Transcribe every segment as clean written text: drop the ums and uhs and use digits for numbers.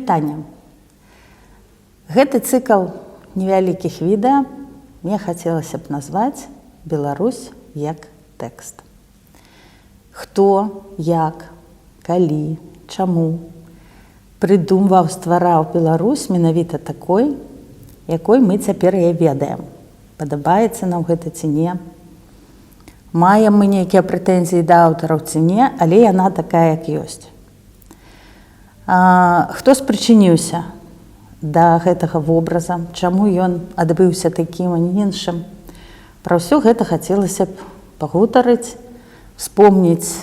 Прывітанне. Гэты цыкл невялікіх відэа мне хацелася б назваць «Беларусь як тэкст». Хто, як, калі, чаму прыдумваў, ствараў Беларусь менавіта такой, якой мы цяпер яе ведаем? Падабаецца нам гэта ці не? Маем мы нейкія прэтэнзіі да аўтараў ці не, але яна такая, як ёсць. Хто спрычыніўся да гэтага вобраза, чаму ён адбыўся такім, а не іншым? Пра ўсё гэта хацелася б пагутарыць, вспомніць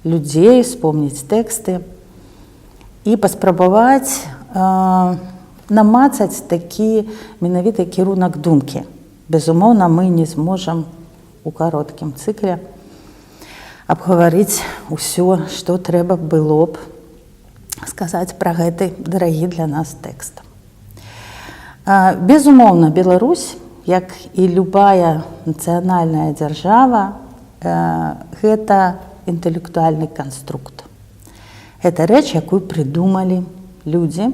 людзей, вспомніць тэксты і паспрабаваць намацаць такі менавіта кірунак думкі. Безумоўна, мы не зможам у кароткім цыкле абгаварыць усё, што трэба было б сказаць пра гэты дарагі для нас тэкст. Безумоўна, Беларусь, як і любая нацыянальная дзяржава, гэта інтэлектуальны канструкт. Гэта рэч, якую прыдумалі людзі,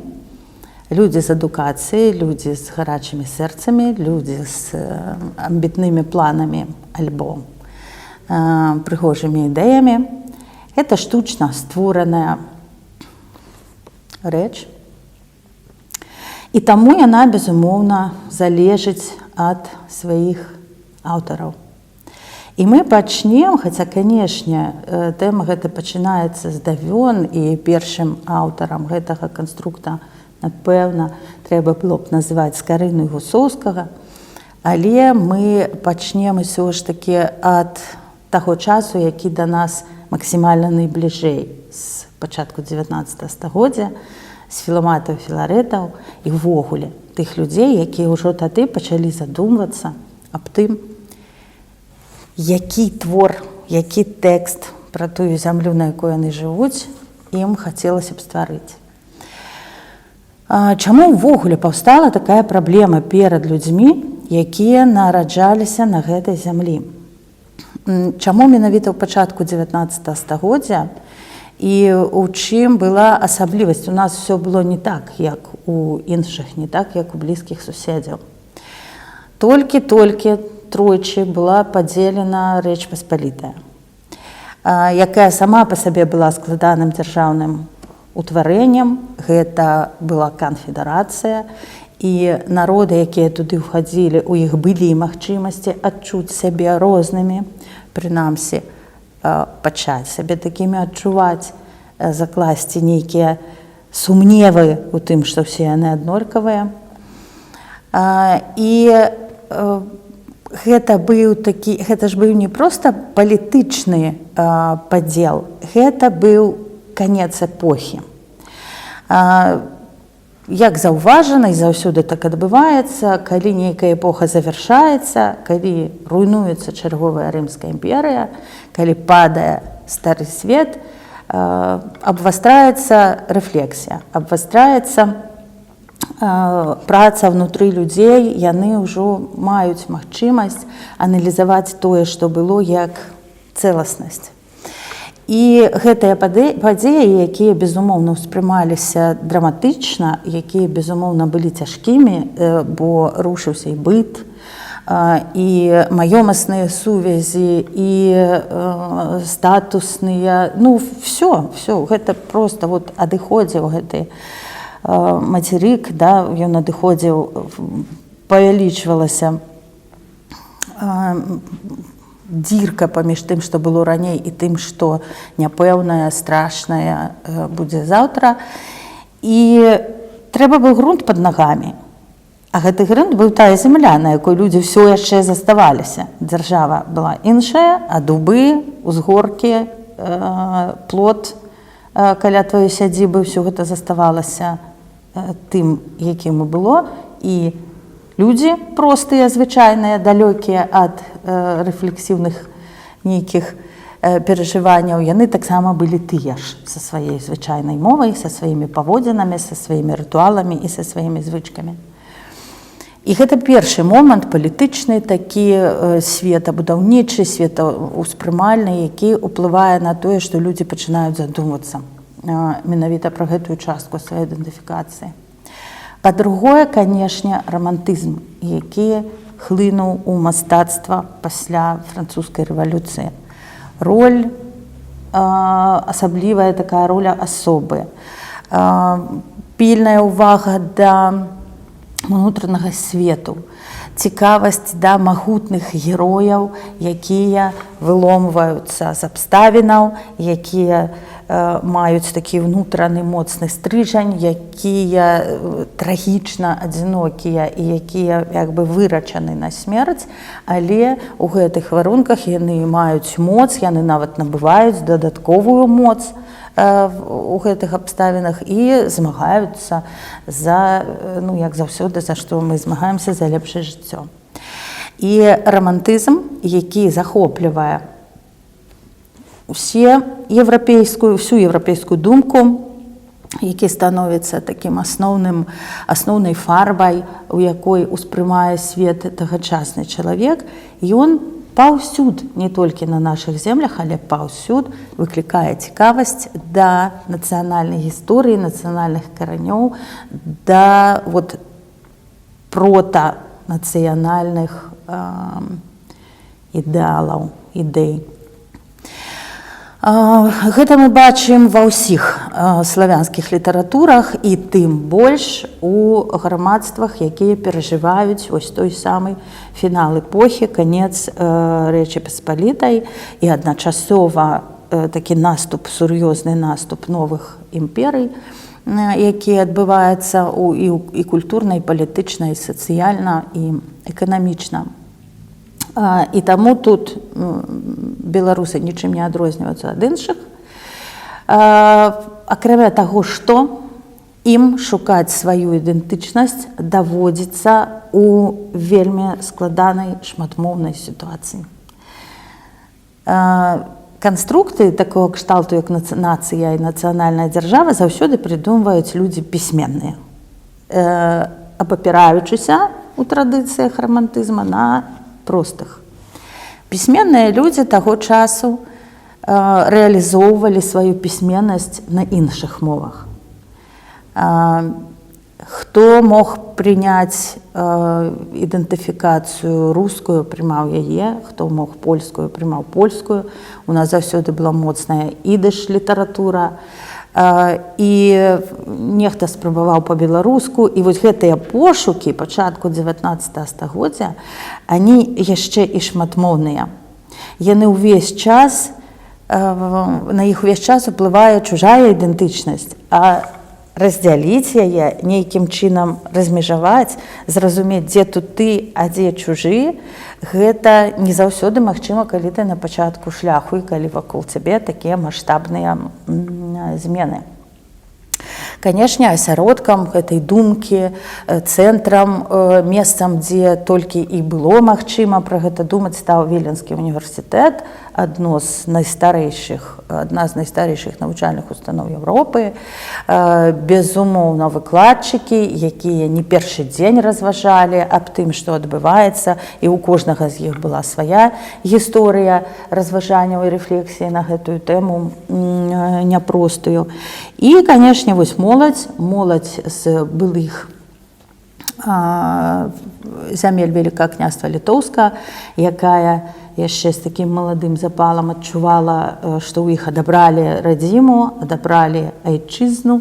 людзі з адукацыяй, людзі з гарачымі сэрцамі, людзі з амбітнымі планамі альбо прыгожымі ідэямі. Это штучна створаная рэч. І таму яна, безумоўна, залежыць ад сваіх аўтараў. І мы пачнем, хаця, канешне, тэма гэта пачынаецца здавён, і першым аўтарам гэтага канструкта, напэўна, трэба было б называць Скарыну і Гусоўскага, але мы пачнем усё ж такі ад таго часу, які да нас максімальна найбліжэй, з пачатку 19 стагоддзя, з філаматаў, філарэтаў і ўвогуле тых людзей, якія ўжо тады пачалі задумвацца аб тым, які твор, які тэкст пра тую зямлю, на якой яны жывуць, ім хацелася б стварыць. Чаму ўвогуле паўстала такая праблема перад людзьмі, якія нараджаліся на гэтай зямлі? Чаму менавіта ў пачатку 19 стагоддзя і у чым была асаблівасць? У нас все было не так, як у іншых, не так, як у блізкіх суседзяў. Толькі-толькі тройчы была падзелена Рэч Паспалітая, якая сама па сабе была складаным дзяржаўным утварэннем. Гэта была канфедэрацыя, і народы, якія туды ўхадзілі, у іх былі магчымасці адчуць сябе рознымі, прынамсі, пачаць сябе такімі адчуваць, закласці нейкія сумневы ў тым, што ўсе яны аднолькавыя. І гэта быў такі, гэта ж быў не проста палітычны падзел, гэта быў канец эпохі. Як заўважана, і заўсёды так адбываецца, калі нейкая эпоха завяршаецца, калі руйнуецца чарговая Рымская імперыя, калі падае стары свет, абвастраецца рэфлексія, абвастраецца праца ўнутры людзей, яны ўжо маюць магчымасць аналізаваць тое, што было, як цэласнасць. І гэтыя падзеі, якія, безумоўна, ўспрымаліся драматычна, якія, безумоўна, былі цяжкімі, бо рушыўся і быт, і маёмасныя сувязі, і статусныя, ну все, все гэта просто вот адыходзіў гэты мацерык, да, ён адыходзіў, павялічвалася дзірка паміж тым, што было раней, і тым, што няпэўнае, страшнае будзе заўтра. І трэба быў грунт пад нагамі. А гэты грунт быў тая зямля, на якой людзі ўсё яшчэ заставаліся. Дзяржава была іншая, а дубы, узгоркі, плот каля тваёй сядзібы, ўсё гэта заставалася тым, якім і было. І людзі простыя, звычайныя, далёкія ад рэфлексіўных нейкіх перажыванняў, яны таксама былі тыя ж са сваёй звычайнай мовай, са сваімі паводзінамі, са сваімі рытуаламі і са сваімі звычкамі. І гэта першы момант палітычны такі, светабудаўнічы, светаўспрымальны, які ўплывае на тое, што людзі пачынаюць задумвацца Менавіта пра гэтую частку сваёй ідэнтыфікацыі. Па-другое, канешне, рамантызм, які хлынуў у мастацтва пасля Французскай рэвалюцыі. Роль, асаблівая такая роля асобы. Пільная ўвага да унутранага свету, цікавасць да магутных герояў, якія выломваюцца з абставінаў, якія маюць такі ўнутраны моцны стрыжань, якія трагічна адзінокія і якія як бы вырачаны на смерць, але ў гэтых варунках яны маюць моц, яны нават набываюць дадатковую моц у гэтых абставінах і змагаюцца за, ну, як заўсёды, за што мы змагаемся, за лепшае жыццё. І рамантызм, які захоплівае усе еўрапейскую всю еўрапейскую думку, які становіцца такім асноўнай фарбай, у якой успрымае свет тагачасны чалавек, ён паўсюд, не толькі на нашых землях, але паўсюд выклікае цікавасць да нацыянальнай гісторыі, нацыянальных каранёў, да вот протанацыянальных ідэалаў, ідэй. Гэта мы бачым ва ўсіх славянскіх літаратурах і тым больш у грамадствах, якія перажываюць вось той самы фінал эпохі, канец Рэчы Паспалітай і адначасова такі наступ, сур'ёзны наступ новых імперый, які адбываецца і культурна, і палітычна, і сацыяльна, і эканамічна. І таму тут беларусы нічым не адрозніваюцца ад іншых. Акрамя таго, што ім шукаць сваю ідэнтычнасць даводзіцца у вельмі складанай шматмоўнай сітуацыі. Канструкты такого кшталту, як нацыя і нацыянальная дзяржава, заўсёды прыдумваюць людзі пісьменныя, абапіраючыся у традыцыях рамантызма на простых. Пісьменныя людзі таго часу рэалізоўвалі сваю пісьменнасць на іншых мовах. Хто мог прыняць ідэнтыфікацыю рускую, прымаў яе, хто мог польскую, прымаў польскую. У нас заўсёды была моцная ідыш літаратура. І нехта спрабаваў па-беларуску, і вось гэтыя пошукі пачатку 19 стагоддзя, они яшчэ і шматмоўныя. Яны ўвесь час, на іх увесь час уплывае чужая ідэнтычнасць, а раздзяліць яе, нейкім чынам размежаваць, зразумець, дзе тут ты, а дзе чужы, гэта не заўсёды магчыма, калі ты на пачатку шляху і калі вакол цябе такія маштабныя змены. Канешне, асяродкам гэтай думкі, цэнтрам, месцам, дзе толькі і было магчыма пра гэта думаць, стаў Віленскі універсітэт, адно з найстарэйшых, адна з найстарэйшых навучальных устаноў Еўропы. Безумоўна, выкладчыкі, якія не першы дзень разважалі аб тым, што адбываецца, і ў кожнага з іх была свая гісторыя разважанняў і рэфлексіі на гэтую тэму няпростую. І, канешне, вось моладзь з былых зямель Вялікага Княства Літоўска, якая яшчэ з такім маладым запалам адчувала, што ў іх адабралі радзіму, адабралі айчызну.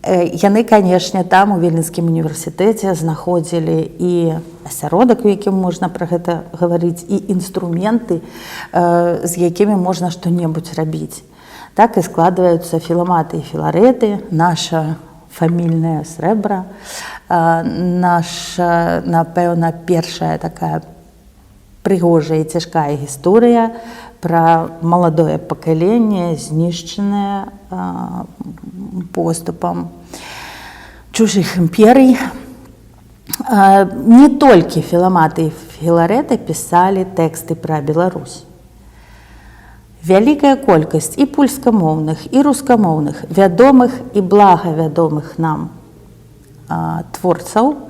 Яны, канешне, там, у Віленскім універсітэце, знаходзілі і асяродак, у якім можна пра гэта гаварыць, і інструменты, з якімі можна што-небудзь рабіць. Так і складваюцца «Філаматы і філарэты», наша фамільная срэбра, наша, напэўна, першая такая прыгожая і цяжкая гісторыя пра маладое пакаленне, знішчанае поступам чужых імперый. Не толькі Філаматы і філарэты пісалі тэксты пра Беларусь. Вялікая колькасць і польскамоўных, і рускамоўных, вядомых і блага вядомых нам творцаў,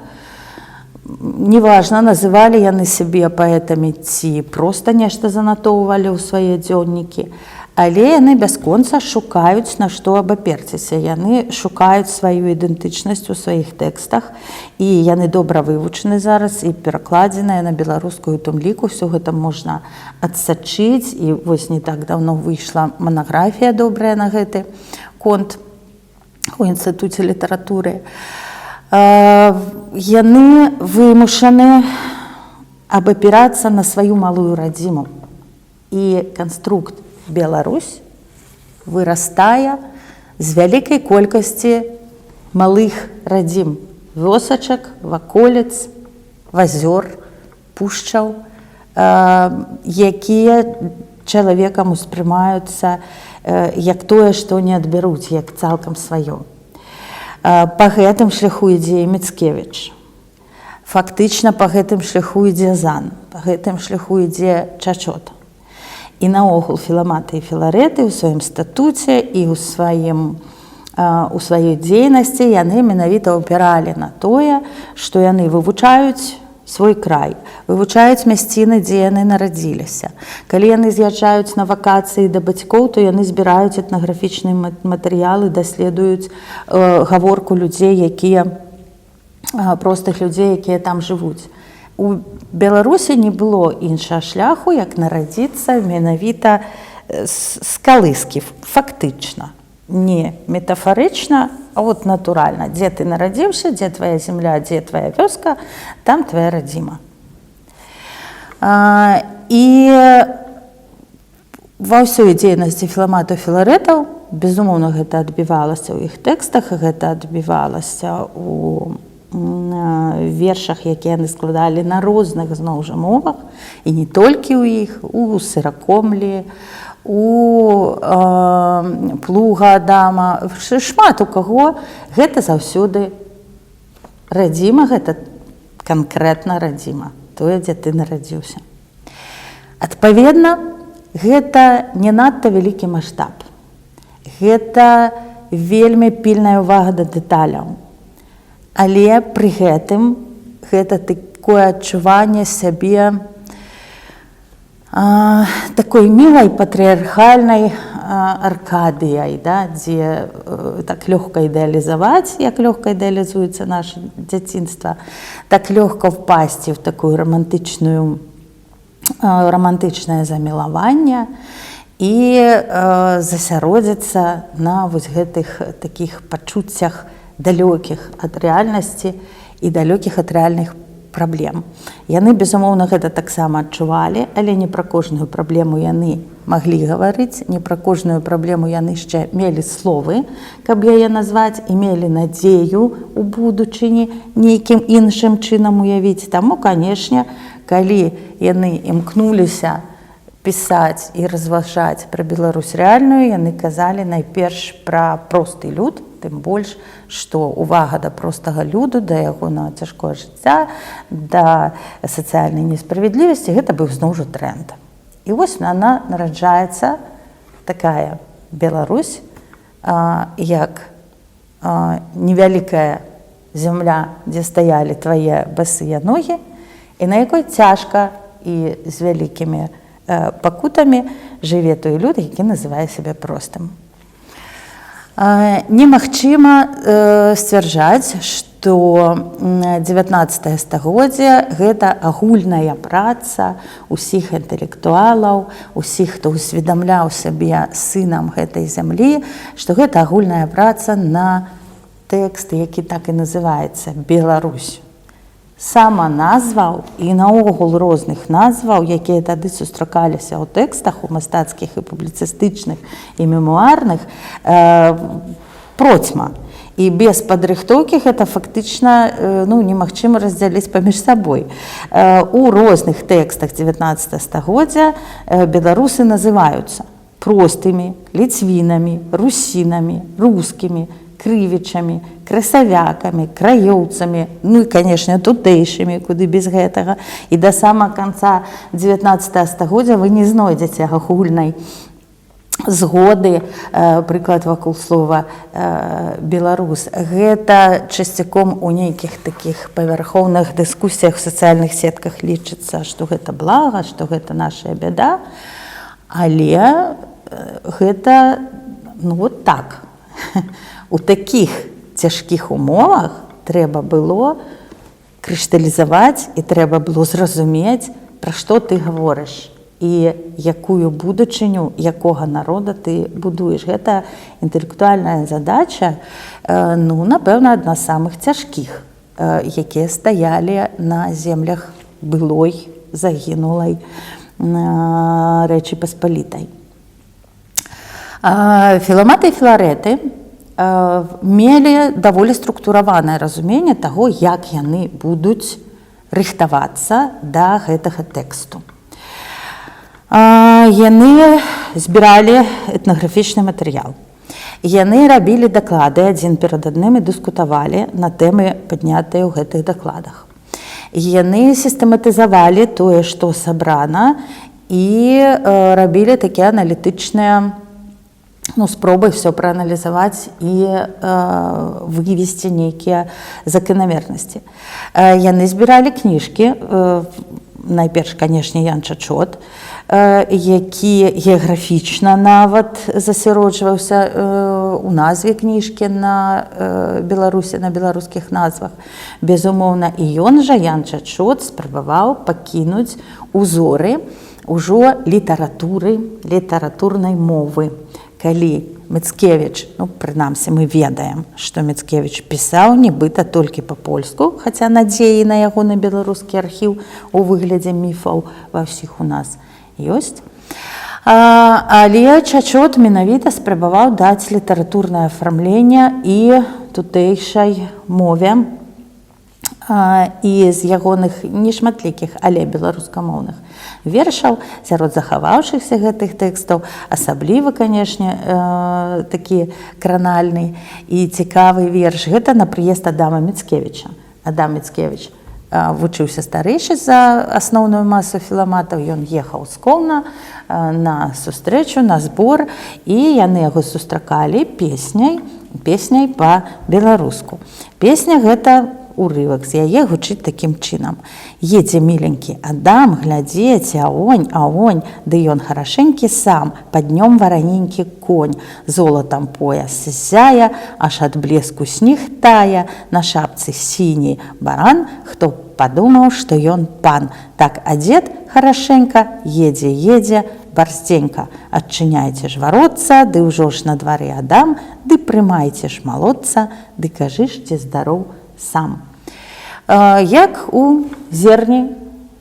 неважна, называлі яны сябе паэтамі ці проста нешта занатоўвалі ў свае дзённікі, Але яны бясконца шукаюць, на што абаперціся. Яны шукаюць сваю ідэнтычнасць у сваіх тэкстах, і яны добра вывучаны зараз і перакладзеныя на беларускую, у тым ліку ўсё гэта можна адсачыць. І вось не так даўно выйшла манаграфія добрая на гэты конт у Інстытуце літаратуры. Яны вымушаны абапірацца на сваю малую радзіму. І канструкт Беларусь вырастае з вялікай колькасці малых радзім, вёсачак, ваколіц, вазёр, пушчаў, якія чалавекам успрымаюцца як тое, што не адбяруць, як цалкам сваё. Па гэтым шляху ідзе і Міцкевіч. Фактычна па гэтым шляху ідзе Зан, па гэтым шляху ідзе Чачот. І наогул філаматы і філарэты ў сваім статуце і ў сваёй дзейнасці яны менавіта ўпіралі на тое, што яны вывучаюць свой край, вывучаюць мясціны, дзе яны нарадзіліся. Калі яны з'язджаюць на вакацыі да бацькоў, то яны збіраюць этнаграфічныя матэрыялы, даследуюць гаворку людзей, якія простых людзей, якія там жывуць. У Беларусі не было іншага шляху, як нарадзіцца менавіта з калыскі, фактычна. Не метафарычна, а вот натуральна. Дзе ты нарадзіўся, дзе твоя земля, дзе твоя вёска, там твоя радзіма. І ва ўсёй дзейнасці філаматаў, філарэтаў, безумоўна, гэта адбівалася ў іх тэкстах, гэта адбівалася у вершах, якія яны складалі на розных, зноў жа, мовах, і не толькі ў іх, у Сыракомлі, у Плуга Адама, шмат у каго гэта заўсёды радзіма, гэта канкрэтна радзіма, тое, дзе ты нарадзіўся. Адпаведна, гэта не надта вялікі маштаб. Гэта вельмі пільная ўвага да дэталяў. Але пры гэтым гэта такое адчуванне сябе такой мілай патрыархальнай Аркадыяй, да, дзе так лёгка ідэалізаваць, як лёгка ідэалізуецца наше дзяцінства, так лёгка впасці в такую рамантычнае замілаванне і засяродзіцца на вось гэтых такіх пачуццях, далёкіх ад рэальнасці і далёкіх ад рэальных праблем. Яны, безумоўна, гэта таксама адчувалі, але не пра кожную праблему яны маглі гаварыць, не пра кожную праблему яны яшчэ мелі словы, каб яе назваць, і мелі надзею у будучыні нейкім іншым чынам уявіць. Таму, канешне, калі яны імкнуліся пісаць і разважаць пра Беларусь рэальную, яны казалі найперш пра просты люд, тым больш, што увага да простага люду, да ягонага цяжкога жыцця, да сацыяльнай несправядлівасці, гэта быў зноў жа тренд. І вось она нараджаецца, такая Беларусь, як невялікая зямля, дзе стаялі твае басыя ногі, і на якой цяжка і з вялікімі пакутамі жыве той люд, які называе сябе простым. Немагчыма сцвярджаць, што 19 стагоддзе гэта агульная праца усіх інтэлектуалаў, усіх, хто усведамляў сябе сынам гэтай зямлі, што гэта агульная праца на тэкст, які так і называецца «Беларусь». Сама назваў і наогул розных назваў, якія тады сустракаліся ў тэкстах, у мастацкіх і публіцыстычных, і мемуарных, процьма. І без падрыхтоўкі гэта фактычна ну, немагчыма раздзяліць паміж сабой. У розных тэкстах 19 стагоддзя беларусы называюцца простымі, ліцвінамі, русінамі, рускімі, крывічамі, красавякамі, краёўцамі, ну і, канешне, тутэйшымі, куды без гэтага. І да самага канца 19 стагоддзя вы не знойдзеце агульнай згоды, прыклад, вакол слова «беларус». Гэта часцяком у нейкіх такіх павярхоўных дыскусіях в сацыяльных сетках лічыцца, што гэта блага, што гэта наша бяда. Але гэта, ну, вот так. У такіх цяжкіх умовах трэба было крышталізаваць і трэба было зразумець, пра што ты гаворыш і якую будучыню якога народа ты будуеш. Гэта інтэлектуальная задача, ну, напэўна, адна з самых цяжкіх, якія стаялі на землях былой загінулай Рэчы Паспалітай. Філаматы і філарэты мелі даволі структураванае разуменне таго, як яны будуць рыхтавацца да гэтага тэксту. Яны збіралі этнаграфічны матэрыял. Яны рабілі даклады адзін перад адным і дыскутавалі на тэмы, паднятыя ў гэтых дакладах. Яны сістэматызавалі тое, што сабрана, і рабілі такія аналітычныя, ну, спробы все прааналізаваць і вывесці нейкія заканамернасці. Яны збіралі кніжкі, найперш, канешне, Ян Чачот, які геаграфічна нават засяроджваўся у назве кніжкі на Беларусі, на беларускіх назвах. Безумоўна, і ён жа, Ян Чачот, спрабаваў пакінуць узоры ўжо літаратуры, літаратурнай мовы. Калі Міцкевіч, ну, прынамсі мы ведаем, што Міцкевіч пісаў нібыта толькі па-польску, хаця надзеі на ягоны беларускі архіў у выглядзе міфаў ва ўсіх у нас ёсць. Але Чачот менавіта спрабаваў даць літаратурнае афармленне і тутэйшай мове, і з ягоных нешматлікіх, але беларускамоўных вершаў, сярод захаваўшыхся гэтых тэкстаў, асабліва, канешне, такі кранальны і цікавы верш — гэта «На прыезд Адама Міцкевіча». Адам Міцкевіч вучыўся старэйшы за асноўную масу філаматаў, ён ехаў з Коўна на сустрэчу, на збор, і яны яго сустракалі песняй, песняй па-беларуску. Песня гэта, урывак з яе гучыць такім чынам: «Едзе міленькі Адам, глядзеце, агонь, агонь, ды ён харашэнькі сам, пад нём вараненькі конь, золатам пояс зяя, аж ад блеску снег тая, на шапцы сіні баран, хто б падумаў, што ён пан, так адзет харашэнька, едзе, едзе барздзенька. Адчыняйце ж варотца, ды ўжо ж на двары Адам, ды прымайце ж малодца, ды кажы ж, ці здароў сам». Як у зерні,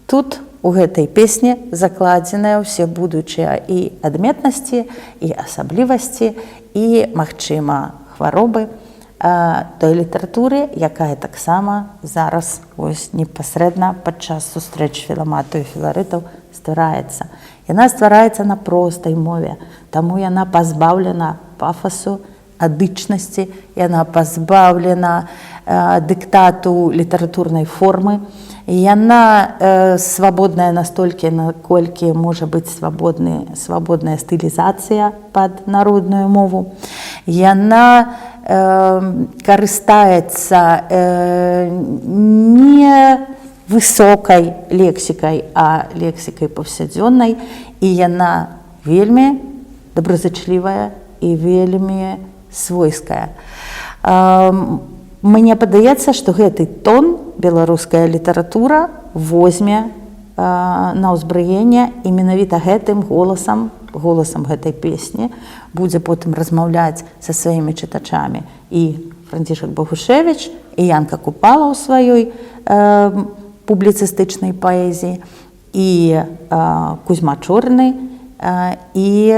тут у гэтай песні закладзеныя ўсе будучыя і адметнасці, і асаблівасці, і, магчыма, хваробы той літаратуры, якая таксама зараз ось непасрэдна падчас сустрэч філаматаў і філарытаў ствараецца. Яна ствараецца на простай мове, таму яна пазбаўлена пафасу, адычнасці, яна пазбаўлена дыктату літаратурнай формы. Яна свабодная настолькі, наколькі можа быць свабодная стылізацыя пад народную мову. Яна карыстаецца не высокай лексікай, а лексікай паўсядзённай, і яна вельмі добразычлівая і вельмі свойская. Мне падаецца, што гэты тон беларуская літаратура возьме на ўзбраенне і менавіта гэтым голасам, голасам гэтай песні будзе потым размаўляць са сваімі чытачамі і Францішак Багушэвіч, і Янка Купала ў сваёй публіцыстычнай паэзіі, і Кузьма Чорны, і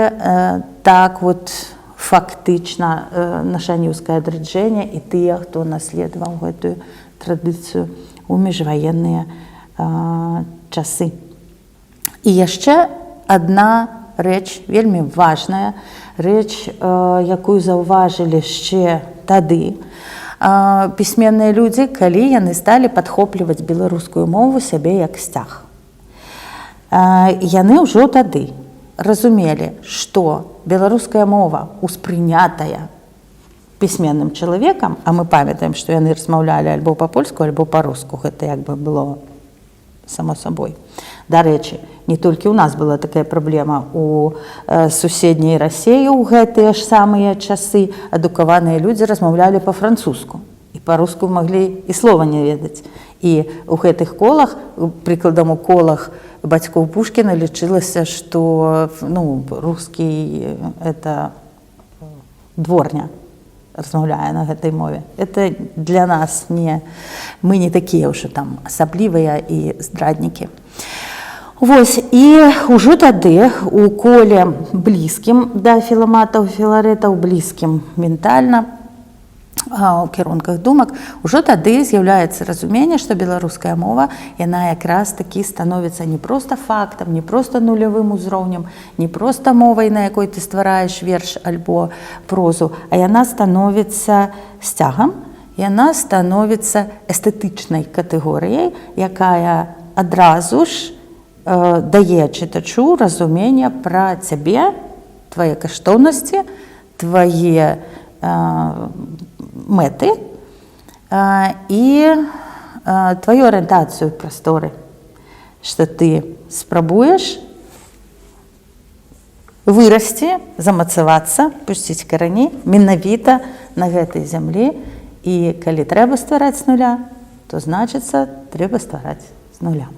так вот фактычна нашаніўскае адраджэнне і тыя, хто наследаваў гэтую традыцыю ў міжваенныя часы. І яшчэ адна рэч, вельмі важная рэч, якую заўважылі яшчэ тады пісьменныя людзі, калі яны сталі падхопліваць беларускую мову сябе як сцяг. Яны ўжо тады разумелі, што беларуская мова, успрынятая пісьменным чалавекам, а мы памятаем, што яны размаўлялі альбо па-польску, альбо па-руску, гэта як бы было само сабой. Дарэчы, Не толькі ў нас была такая праблема, у суседняй Расеі ў гэтыя ж самыя часы адукаваныя людзі размаўлялі па-французску і па-руску маглі і слова не ведаць. І ў гэтых колах, прыкладам, у колах бацькоў Пушкіна лічылася, што, ну, русский — это дворня размаўляе на гэтай мове. Это для нас не, мы не такія ўжо там асаблівыя і здраднікі. Вось, і ўжо тады у коле, блізкім да філаматаў, філарэтаў, блізкім ментальна, у кірунках думак, ужо тады з'яўляецца разуменне, што беларуская мова, яна якраз такі становіцца не проста фактам, не проста нулявым узроўнем, не проста мовай, на якой ты ствараеш верш альбо прозу, а яна становіцца сцягам, яна становіцца эстэтычнай катэгорыяй, якая адразу ж дае чытачу разуменне пра цябе, твае каштоўнасці, твае мэты і тваю арыентацыю ў прасторы, што ты спрабуеш вырасці, замацавацца, пусціць карані менавіта на гэтай зямлі. І калі трэба ствараць з нуля, то, значыцца, трэба ствараць з нуля.